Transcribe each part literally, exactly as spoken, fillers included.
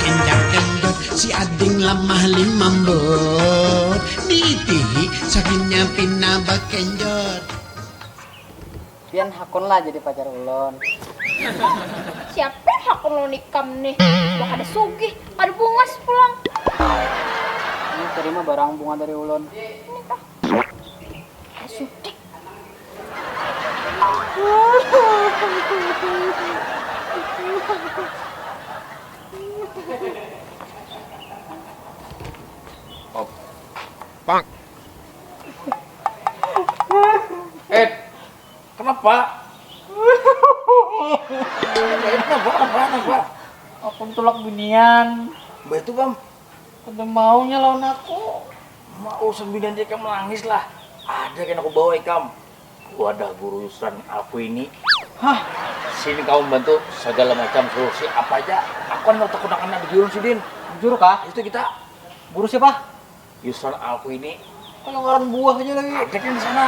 Kenjang kendut si ading lamah limambut, diitihi sakinya pina bakenjot. Pian hakun lah jadi pacar ulun. Siapa yang hakun lo nikam nih? Sudah kada sugih, kada bungas pulang. Ini terima barang bunga dari ulun. Ini kah? Sudik. Op. Pak. Eh, kenapa? Eh, kenapa? Kenapa? Kenapa? Aku tulak binian. Mbak itu, Bam. Kada maunya lawan aku. Mau urusan binian dia kamu nangis lah. Ada kan aku bawa ikam. Wadah guru Yusran aku ini. Hah? Sini kamu bantu segala macam solusi apa aja. Aku kan mau takut akan ada jurun sidin. Jujur kah? Itu kita Guru siapa? Yusran aku ini Kalau ngaran buah aja lagi. Ada kan di sana.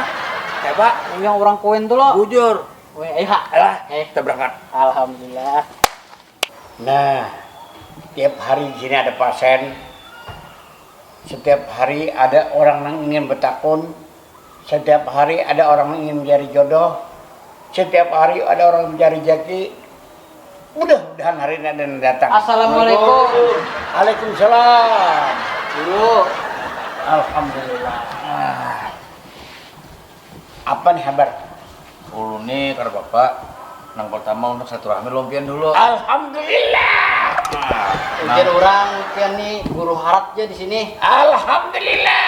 Coba Oh, yang orang koin tuh lo. Bujur. Oh, ya, iya. Alah, Eh, kita berangkat. Alhamdulillah. Nah, tiap hari di sini ada pasien. Setiap hari ada orang yang ingin bertakun. Setiap hari ada orang yang ingin mencari jodoh. Setiap hari ada orang mencari jaki. Mudah-mudahan hari ini ada yang datang. Assalamualaikum. Waalaikumsalam. Guru. Alhamdulillah. Ah. Apa nih kabar? Ulun nih kada apa-apa. Nang pertama untuk silaturahmi lumpian dulu. Alhamdulillah. Ujar orang pian nih guru harat aja di sini. Alhamdulillah.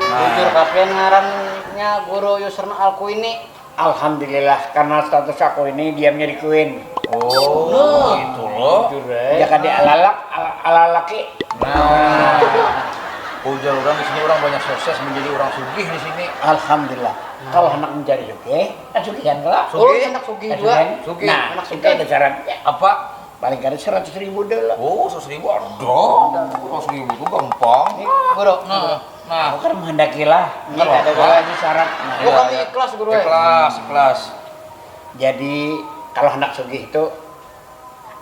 Jujur kapian ngarannya guru Yusran Alku ini. Alhamdulillah karena status aku ini diamnya di Queen. Oh, gitu loh. Jaka di alalak al- alalaki. Nah, ujar orang di sini orang banyak sukses menjadi orang sugih di sini. Alhamdulillah. Kalau hendak mencari sugih, kan sugihan kalau. Oh, anak sugih juga. Sugih. Nah, Anak itu sugih. Ada syaratnya. Apa? Paling kada seratus ribu dulu. Oh, seratus ribu ada. Seratus ribu itu gampang. Guru. Nah, nah. Aku kan menghendaki lah. Ini ada Kalau ada syarat. Nah, Bukan Iya, ikhlas guru. Ikhlas, ikhlas. Jadi kalau hendak sugih itu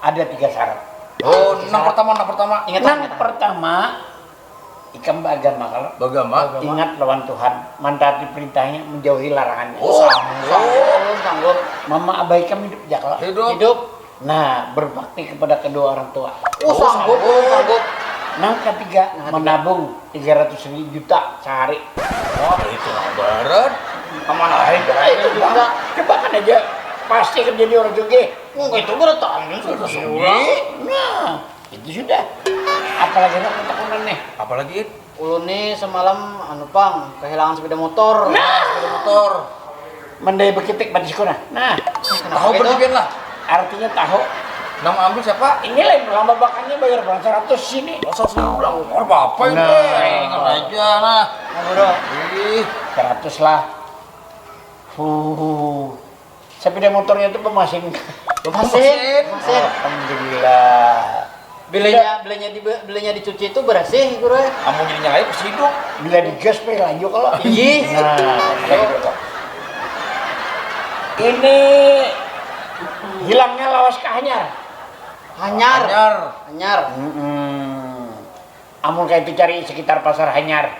ada tiga syarat. Oh, nang pertama, nang pertama. Ingat Nang ingat. Pertama, ikam beragama kalau Bagama. Ingat lawan Tuhan, mentaati perintahnya, menjauhi larangannya. Oh, sanggup. Sanggup, sanggup. Mama abah ikam hidup aja kalau. Hidup. Hidup. Nah, berbakti kepada kedua orang tua. Oh, sanggup, sanggup. Nang ketiga, Nah, menabung tiga ratus juta sehari. Wah, itu nang barat. Kemana aja? Nah, itu juga. Coba kan aja, pasti akan jadi orang sugih. Enggak itu berat tangan sudah Sugih. Nah, itu sudah. Apalagi nak pertekunan nih. Apalagi Ulun nih semalam anu pang kehilangan sepeda motor. Nah, sepeda motor. Mendaya bekitik batisku nah. Nah, Tahu itu? Perdipian lah. Artinya tahu. Nang ambil siapa? Ini lain lama bakannya bayar bulan seratus sini. Masa sih ulang apa apa itu? Nah. Ingat aja nah. Nah, guru. Ih, Seratus lah. Huh. Sepeda motornya itu bermasing. Masih, masih. Alhamdulillah. Bilanya, bilanya di bilanya dicuci itu bersih, guru. Amun jadi nyalai pas hidup. Bila digas pe lanjut kalau. Ih. Nah, ini hilangnya lawas ke hanyar. Hanyar. Anyar. Hanyar. Mm-mm. Amun kayak itu cari sekitar pasar hanyar.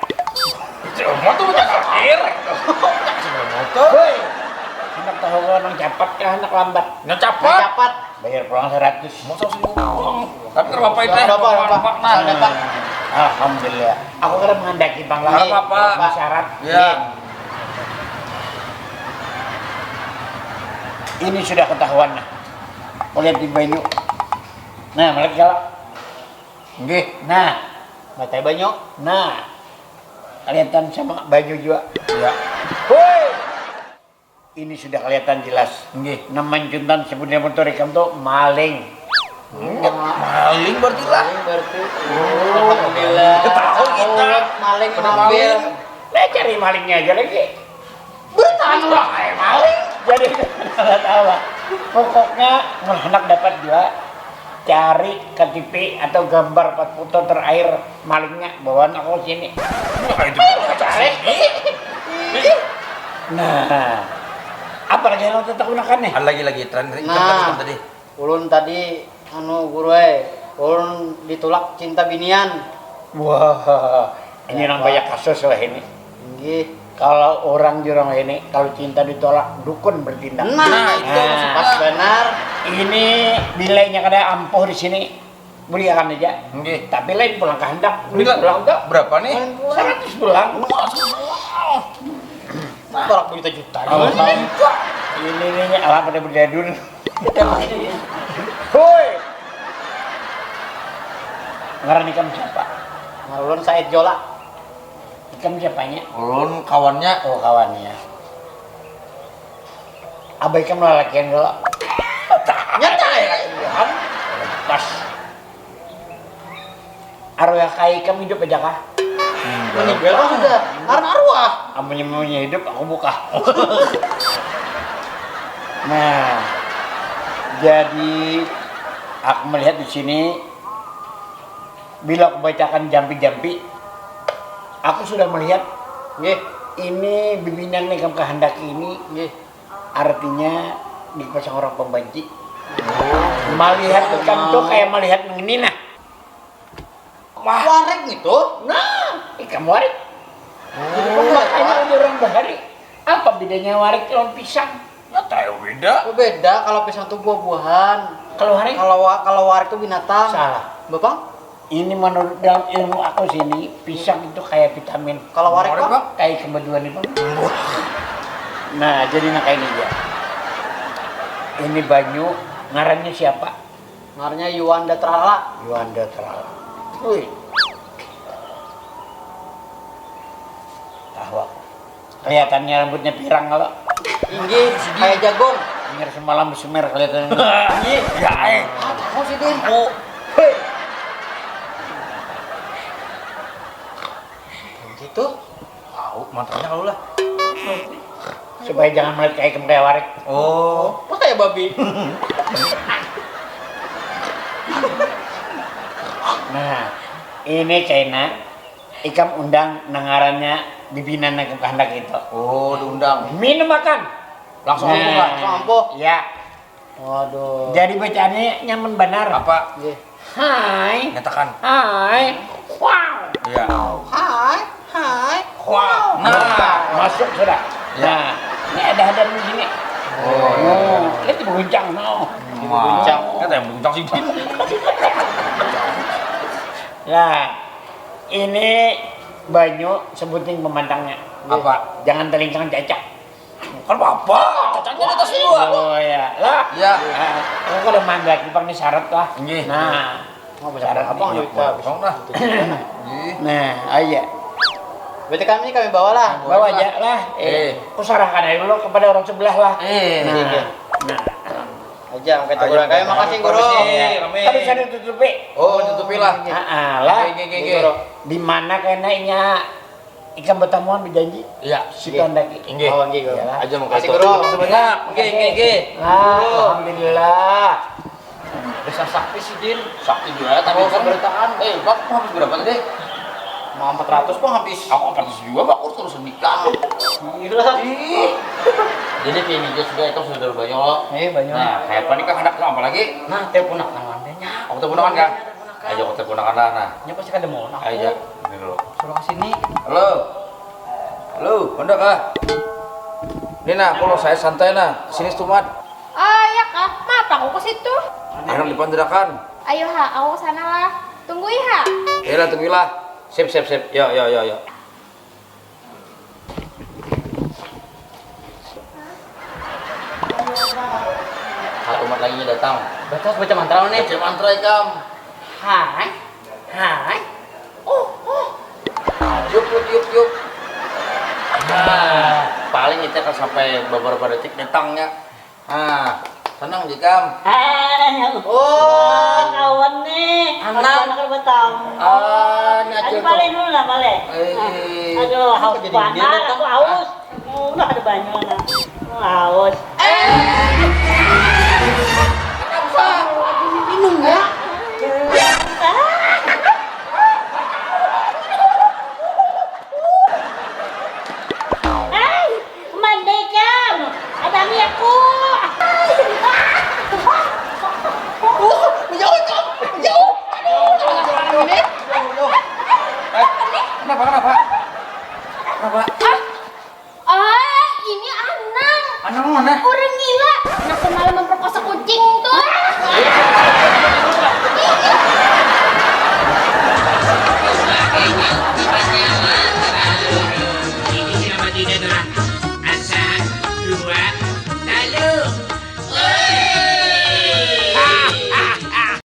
Cuma tuh punya akhir. Punya motor. Woi, hendak tahu kalau nang cepat kah hendak lambat? Nang cepat. Cepat. Bayar pulang seratus. Masa sih ulang. Tapi kalau apa itu? Apa, apa, apa? Pak, nah. Ada, Pak. Alhamdulillah. Aku kada menghendaki bang Nggak apa-apa. Syarat. Ya. Ini sudah ketahuan nah. Mau lihat di banyu. Nah, melihat kalau. Nggih. Nah, Batai banyu. nah. Kelihatan sama banyu juga. Ya. Woi. Ini sudah kelihatan jelas. Nggih. Nama juntan sebenarnya motor ikam tuh maling. Maling berarti lah. Maling berarti. Alhamdulillah. Tahu kita. Maling Kena ngambil. Maling. Nah, cari malingnya aja lagi. Bertahan lah. Tahu lah. Pokoknya mun handak dapat jua, cari K T P atau gambar paspor terakhir malingnya, bawaan aku sini. Wah, itu cari. Nah, apa lagi yang kita gunakan nih? Ada lagi, lagi tren. Nah, tadi. Ulun tadi, anu, guru ai, ulun ditulak cinta binian. Wah, ini nang banyak kasus lah ini. Inggih. Kalau orang jurang ini, kalau cinta ditolak, dukun bertindak. Nah, itu maksudnya. Pas banar. Ini bilainya kada ampuh di sini, beliakan aja. Inggih. Tapi lain pulang kehendak, beli pulang tu. Berapa nih? Lain pulang. Seratus pulang. Wah, tolak berjuta-juta. Oh, ini nih, alah pada berdadun. Hui. Ngaran ikam siapa? Ngaran ulun Said Jola. Ikam siapanya? Ulun kawannya. Oh, kawannya. Abah ikam lalakian kalau. Nyata ya, kan? Pas. Arwah kai ikam hidup aja kah? Meninggal kah sudah? Karena arwah. Amunnya, amunnya hidup, aku buka. Nah, jadi aku melihat di sini, bila aku bacakan jampi-jampi, aku sudah melihat. Nggih. Ini bibinan yang kamu kehendaki ini. Nggih. Artinya dipasang orang pembanci. Oh. Melihat ikam tuh kayak melihat nang ini nah. Wah. Warik gitu? Nah, ikam warik. Oh. Makanya ada orang bahari. Apa bedanya warik lawan pisang? Nggak tahu beda. Oh, beda. Kalau pisang tuh buah-buahan. Kalau warik? Kalau wa- kalau warik tuh binatang. Salah. Bapak? Ini menurut dalam ilmu aku sini, pisang itu kayak vitamin. Kalau warik, Bang? Kayak kemajuan itu. Nah, jadi nak ini ya. Ini banyu, ngarannya siapa? Ngarannya Yuanda Trala. Yuanda Trala. Wih. Tahu aku. Kelihatannya rambutnya pirang kalau. Inggih, kayak jagung. Nyar semalam semer kelihatannya. Inggih. Ya, eh. Apa sih, Din? Oh. Hei. Gitu. Tahu mantranya kalau lah. Supaya jangan melihat kayak kayak warik. Oh. Apa kayak babi? Nah, ini China. Ikam undang nang ngarannya bibinan nang kehendak itu. Oh, diundang. Minum makan. Langsung ampuh, nah. Langsung ampuh. Ya. Waduh. Jadi bacaannya nyaman banar. Apa? Nggih. Hai. Nyatakan. Hai. Wow. Iya. Hai, hai. Wow. Nah. Nah, masuk sudah. Ya. Nah, ini ada hadam di sini. Oh, iya. Lihat, diberguncang, no. Wah. Diberguncang. Kata yang berguncang sih. Nah, ini banyu sebuting pemantangnya. Apa? Jangan telingkang cacak. Kan apa? Cacaknya di atas dua. Oh, iya. Lah. Iya. Nah, aku kada mangga lagi pang ni syarat lah. Nggih. Nah, mau syarat apa nih? Apa? Nggak tahu lah. Nggih. Nah, aja. Berarti kami, kami bawa lah. Bawa aja lah. Eh, eh. Aku serahkan aja dulu kepada orang sebelah lah. Eh. Nah, nggih. Nah. Aja, makasih, Guru. Ayo, makasih, Guru. Permisi, kami. Tapi saya tutupi. Oh, tutupi lah. Heeh, lah. Nggih, nggih, nggih, nggih. Di mana kenanya ikam bertamuan berjanji? Iya. Situ handaki. Nggih. Oh, nggih, Guru. Iya, lah. Aja, makasih, Guru. Makasih banyak. Nggih, nggih, nggih. Nah, Guru. Alhamdulillah. Bisa sakti sih, Din. Sakti juga, tapi oh, kan berataan. Eh, Bang, habis berapa tadi? Mau empat ratus, Bang, habis. Aku empat ratus juga, Bang. Aku terus nikah. Gila. Ih. Jadi, kayak ini juga, sudah, itu sudah banyak, loh. Eh, banyak. Nah, kayak apa nih, Kang? Ada apa lagi? Nah, telepon akan mandanya. Aku telepon akan, Kang? Telepon akan. Ayo, aku telepon akan lah, nah. Nya pasti kada mau, nah. Ayo, aku ini dulu. Suruh ke sini. Halo. Halo, Honda kah? Ini, nah, aku lo saya santai, nah. Sini, Stumat. Ah, iya kah? Mapa aku ke situ? Anak di Pandirakan. Ayo ha, aku sana lah. Tunggu iha. Iya lah, tungguilah. Sip, sip, sip. Yo, yo, yo, yo. Hal umat lagi datang. Baca, baca mantra nih. Baca mantra ikam. Hai, hai. Oh, oh. Yup, yup, yup, yup. Nah, paling kita akan sampai beberapa detik datangnya. Ah, tenang je, Kam. Ah, oh, kawan nih. Anak. Anak betamu. Ah, ini. Aduh, acil balik tuh dulu lah, balik. Eh. Nah. Aduh, haus banget, aku haus. Ah. Udah ada banyu, nah. Aku haus. Eh, Minum ya. Hai, mandai kam. Abangi aku. Oh, menjauh, Cok. Menjauh. Aduh, jangan ini. Eh, kenapa, kenapa? Kenapa?